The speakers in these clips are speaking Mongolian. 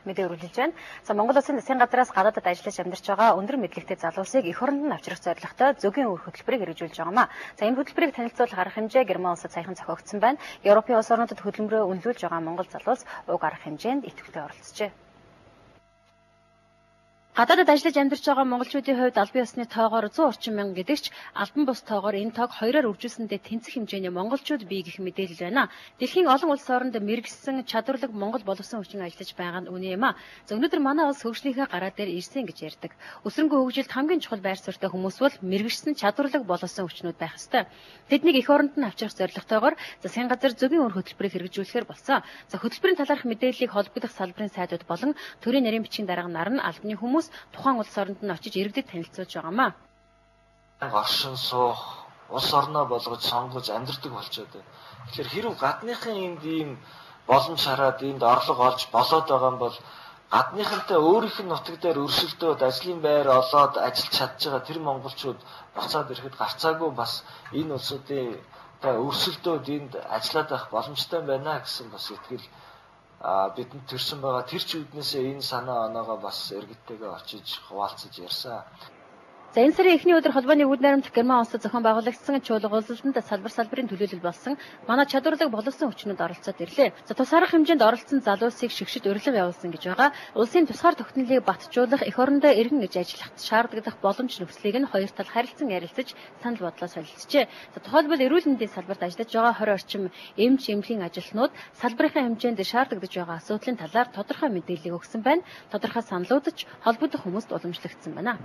Мэдээ үргэлжилж байна. За, Монгол Улсын засгийн газраас гадаадад ажиллаж амьдарч байгаа өндөр мэдлэгтэй залуусыг эх оронд нь авчрах зорилготой зөгийн үр хөтөлбөрийг хэрэгжүүлж байгаа юм а. За, энэ хөтөлбөрийг танилцуулах арга хэмжээ Герман улсад саяхан зохиогдсон байна. Европын улс орнуудад хөдөлмөрөө үнэлүүлж байгаа монгол залуус уг арга хэмжээнд идэвхтэй оролцжээ. Гадаадад ажиллаж амьдарч байгаа монголчуудын хувьд албан ёсны тоогоор 100 орчим мянга гэдэг ч албан бус тоогоор энэ тоог хоёроор үржүүлсэндээ тэнцэх хэмжээний монголчууд бий гэх мэдээлэл байна. Дэлхийн олон улс оронд мэргэсэн чадварлаг монгол боловсон хүчин ажиллаж байгаа нь үнэн юм а. За, өнөөдөр манай улс хөгжлийнхээ гараа дээр ирсэн гэж ярьдаг. Өсрөнгөө хөгжилд хамгийн чухал байр суурьтай хүмүүс бол мэргэжсэн чадварлаг боловсон хүчнүүд байх ёстой. Тэднийг эх оронд нь авчрах зорилготойгоор засгийн газар зөгийн үр хөтөлбөрийг хэрэгжүүлэхээр болсон. За, хөтөлбөрийн талаарх мэдээллийг холбогдох салбарын сайдууд болон төрийн нарийн бичгийн дарга нар нь албаны хүмүүс тухайн улс оронд нь очиж иргэдэд танилцуулж байгаамаа. Оршин суух, улс орноо болгож сонгож амьдардаг болчиход байна. Тэгэхээр хэрв гадныхан энд ийм боломж хараад энд орлого олж болоод байгаа юм бол гадныхантай өөрийнх нь нутаг дээр өрсөлдөөд ажлын байр олоод ажиллаж чадж байгаа тэр монголчууд буцаад ирэхэд гарцаагүй бас энэ улсуудын өрсөлдөөд энд ажиллаад байх боломжтой байна гэсэн бас итгэл бидэнд төрсэн байгаа. Тэр ч үүднээсээ энэ санаа оноогоо бас иргэдтэйгээ очиж хуваалцаж ярьсан. За, энэ сарын эхний өдөр холбооны үд найрамдах Герман улсад зохион байгуулагдсан чуулга уулзалтанд салбар салбарын төлөөлөл болсон манай чадварлаг боловсон хүчнүүд оролцоод ирлээ. За, тус арга хэмжээнд оролцсон залуусыг шигшид урилга явуулсан гэж байгаа. Улсын тусгаар тогтнолыг батжуулах, эх орондоо иргэн гэж ажиллахад шаардлагадах боломж нөхцөлийг нь хоёр тал харилцан ярилцаж санал бодлоо солилцжээ. За, тухайлбал эрүүл мэндийн салбарт ажиллаж байгаа 20 орчим эмч эмнэлгийн ажилтнууд салбарынхаа хэмжээнд шаардлагадаж байгаа асуудлын талаар тодорхой мэдээллийг өгсөн байна. Тодорхой саналууд ч холбогдох хүмүүст уламжлагдсан байна.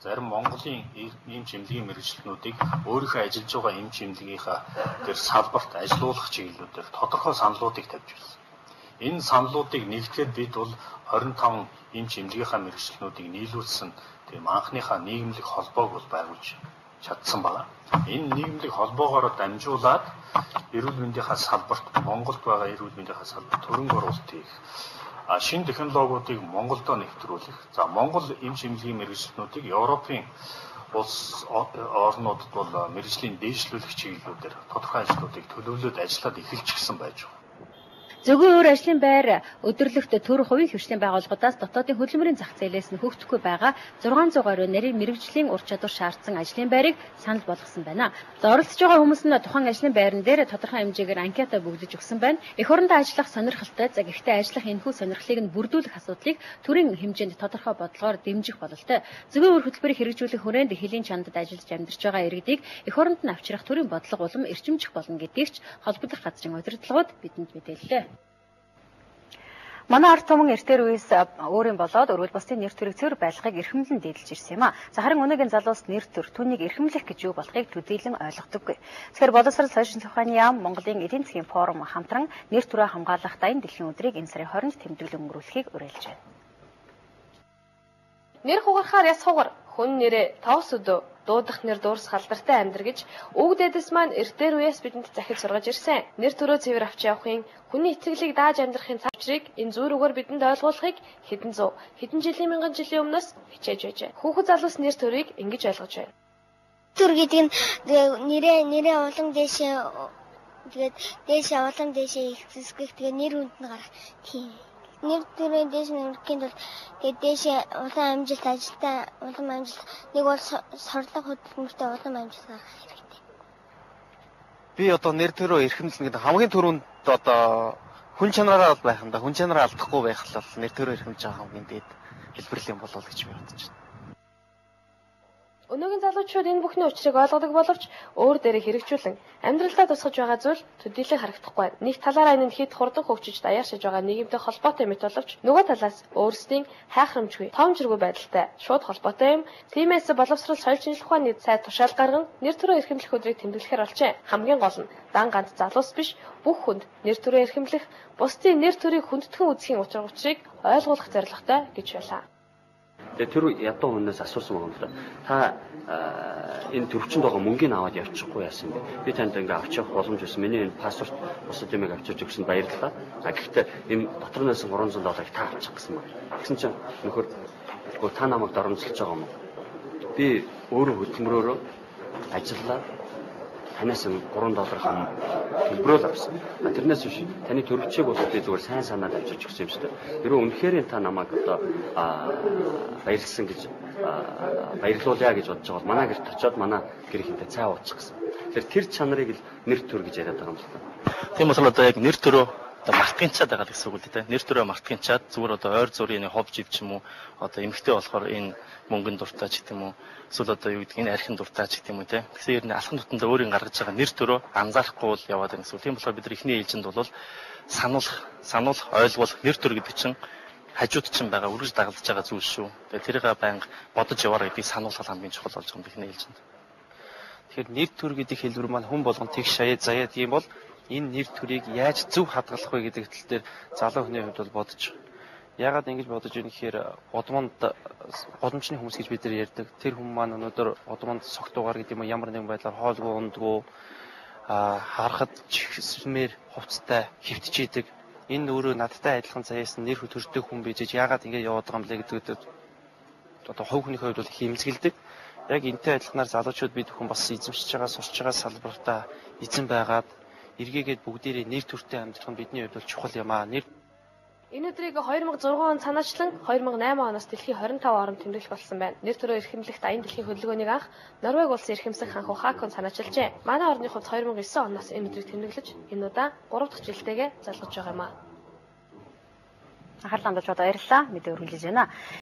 Зарим Монголын эмч эмнэлгийн мэргэжилтнүүдийг өөрийнхөө ажиллаж байгаа эмч эмнэлгийнхаа тэр салбарт ажилуулах чиглэлүүдээр тодорхой саналуудыг тавьж байсан. Энэ саналуудыг нэгтгэхэд бид бол 25 эмч эмнэлгийнхаа мэргэжилтнүүдийг нийлүүлсэн тийм анхныхаа нийгэмлэг холбоог бол байгуулж чадсан байна. Энэ нийгэмлэг холбоогоороо дамжуулаад эрүүл мэндийнхаа салбарт Монголд байгаа эрүүл мэндийнхаа салбарт хөрөнгө оруулалт хийх, шинэ технологиудыг Монголдо нэвтрүүлэх. За, Монгол эмч эмнэлгийн мэргэжилтнүүдийг Европын улс орнуудад бол мэргэжлийн дээшлүүлэх чиглэлүүдээр тодорхой ажлуудыг төлөвлөд ажиллаад эхэлчихсэн байж байгаа. Зөгийн өөр ажлын байр өдөрлөгт төр хувийн хвшлийн байгууллагуудаас дотоодын хөдөлмөрийн зах зээлээс нь хөгжихгүй байгаа 600 гаруй нарийн мэргэжлийн ур чадвар шаардсан ажлын байрыг санал болгосон байна. За, оролцож байгаа хүмүүс нь тухайн ажлын байран дээр тодорхой хэмжээгээр анкета бөглөж өгсөн байна. Эх орондоо ажиллах сонирхолтой, за гэхдээ ажиллах энэхүү сонирхлыг нь бүрдүүлэх асуудлыг төрийн хэмжээнд тодорхой бодлогоор дэмжих бололтой. Зөгийн үр хөтөлбөрийг хэрэгжүүлэх хүрээнд хөлийн чандад ажиллаж амьдарч байгаа иргэдийг эх оронд нь авчрах төрийн бодлого улам эрчимжих болно гэдгийг ч холбогдох газрын удирдлагууд бидэнд мэдээллээ. Манай ард түмэн эртээр үеэс өөрийн болоод өргөл бусдын нэр төрийг цэвэр байлгахыг эрхэмлэн дээдэлж ирсэн юм а. За, харин өнөөгийн залуус нэр төр түүнийг эрхэмлэх гэж юу болохыг төдийлөн ойлгодоггүй. Тэгэхээр боловсрол соёл шинжлэх ухааны яам Монголын эдийн засгийн форум хамтран нэр төрөө хамгаалах дайны дэлхийн өдрийг энэ сарын 20-нд тэмдэглэн өнгөрүүлэхийг уриалж байна. Нэр хугарахаар яс хугар, хүн нэрээ тоос өдөө дуудах нэр дуурс халдартай амьдр гэж өвөг дээдэс маань эртээр үеэс бидэнд захиж сургаж ирсэн. Нэр төрөө цэвэр авч явахын, хүний итгэлийг дааж амьдрахын цавчрыг энэ зүүр үгээр бидэнд ойлгуулахыг хэдэн зуун, хэдэн жилийн мянган жилийн өмнөөс хичээж байжээ. Хүүхэд залуус нэр төрийг ингэж ойлгож байна. Төр гэдэг нь нэрээ улам дээшээ, тэгээд дээшээ улам дээшээ их зэсгэх, тэгээд нэр хүнд нь гарах тийм. Нэр төрийн дээш нь өрөхийн тулд тэгээд дээшээ улам амжилт ажилтаа улам амжилт нэг бол сордлого хөдөлмөртэй улам амжилт гаргах хэрэгтэй. Би одоо нэр төрөө эрхэмлэнэ гэдэг хамгийн түрүүнд одоо хүн чанараа бол байх юм да. Хүн чанараа алдахгүй байх л бол нэр төрөө эрхэмлж байгаа хамгийн дээд хэлбэрлийн болов гэж би бодож байна. Өнөөгийн залуучууд энэ бүхний учрыг ойлгодог боловч өөр дээрээ хэрэгжүүлэн амьдралдаа тусгаж байгаа зүйл төдийлөн харагдахгүй. Нэг талаараа энэ нь хэд хурдан хөгжиж даяаршиж байгаа нийгэмтэй холбоотой мэт боловч нөгөө талаас өөрсдийн хайхрамжгүй, тоомжиргүй байдалтай шууд холбоотой юм. Тиймээс боловсрол соёл шинжлэх ухааны сайд тушаал гарган нэр төрөө эрхэмлэх өдрийг тэмдэглэхээр болжээ. Хамгийн гол нь дан ганц залуус биш бүх хүнд нэр төрөө эрхэмлэх, бусдын нэр төрийг хүндэтгэн үзхийн учир учрыг ойлгуулах зорилготой гэж байлаа. Тэгээ тэр ядуу хүнээс асуусан байгаа юм л да. Та энэ төрөвчөнд байгаа мөнгийг аваад явчихгүй яасан бэ? Би танд ингээ авч явах боломж байсан. Миний энэ паспорт бусад юмыг авчирч өгсөнд баярлалаа. А гэхдээ энэ дотор нь байсан 300 долларыг та авчих гэсэн байна. Тэгсэн чинь нөхөр та намайг доромжлож байгаа юм уу? Би өөрөө хөдөлмөрөөрөө ажиллаа. Танаас 3 долларын төлбөрөө л авсан. Тэрнээс биш таны төрөвчийг бол би зүгээр сайн санаад авчирч өгсөн юм шүү дээ. Хэрвээ үнэхээр та намайг одоо баярлсан гэж баярлуулъя гэж бодож байгаа бол манай гэрт очиод манай гэрийнхэнтэй цай уучих гэсэн. Тэгэхээр тэр чанарыг л нэр төр гэж яриад байгаа юм л та. Тийм болохоор одоо яг нэр төрөө одоо мартгинчаад байгаа гэсэн үг л дээ. Нэр төрөө мартгинчаад зүгээр одоо ойр зүрийн хов жив ч юм уу, одоо эмэгтэй болохоор энэ мөнгөн дуртай ч гэдэг юм уу, эсвэл одоо юу гэдэг энэ архин дуртай ч гэдэг юм уу те. Тэгсэн ер нь алхам тутамдаа өөрийн гаргаж байгаа нэр төрөө анзаарахгүй бол яваад байна гэсэн үг. Тийм болохоор бид нар эхний ээлжинд бол сануулах, ойлгуулах нэр төр гэдэг чинь хажууд чинь байгаа үргэлж дагалдаж байгаа зүйл шүү. Тэгээ тэрийг байнга бодож яваарай гэдгийг сануулах хамгийн чухал болж байгаа юм эхний ээлжинд. Тэгэхээр нэр төр гэдэг хэлбэр маань хүн болгон тэгш шаяа заяад юм бол энэ нэр төрийг яаж зөв хадгалах вэ гэдэг тал дээр залуу хүний хувьд бол бодож. Яагаад ингэж бодож байна гэхээр годамжны хүмүүс гэж бид нар ярьдаг. Тэр хүн маань өнөөдөр годамд согтуугаар гэдэг юм уу ямар нэгэн байдлаар хоолгүй ундгүй харахад чихсмээр хувцтай хөвтөж идэг. Энэ өөрөө надтай адилхан заяасан нэр төртэй хүн байж яагаад ингэж яваад байгаа юм бэ гэдэг одоо хувь хүний хувьд бол хэмзэгэлдэг. Яг энтэй адилханаар залуучууд бид бүхэн бас эзэмшиж байгаа, сурч байгаа салбартаа эзэн байгаад эргээгээд бүгдээрээ нэр төртэй амьдрах нь бидний хувьд бол чухал юм аа. Нэр Энэ өдрийг 2006 он санаачлан 2008 оноос дэлхийн 25 оронд тэмдэглэх болсон байна. Нэр төрөө эрхэмлэхт аян дэлхийн хөдөлгөөнийг анх Норвеги улсын эрхэмсэг ханху Хакон санаачилжээ. Манай орны хувьд 2009 оноос энэ өдрийг тэмдэглэж энэ удаа 3 дахь жилтэйгээ залгаж байгаа юм аа. Анхаарлаа хандуулж баярлалаа. Мэдээ үргэлжлэж байна.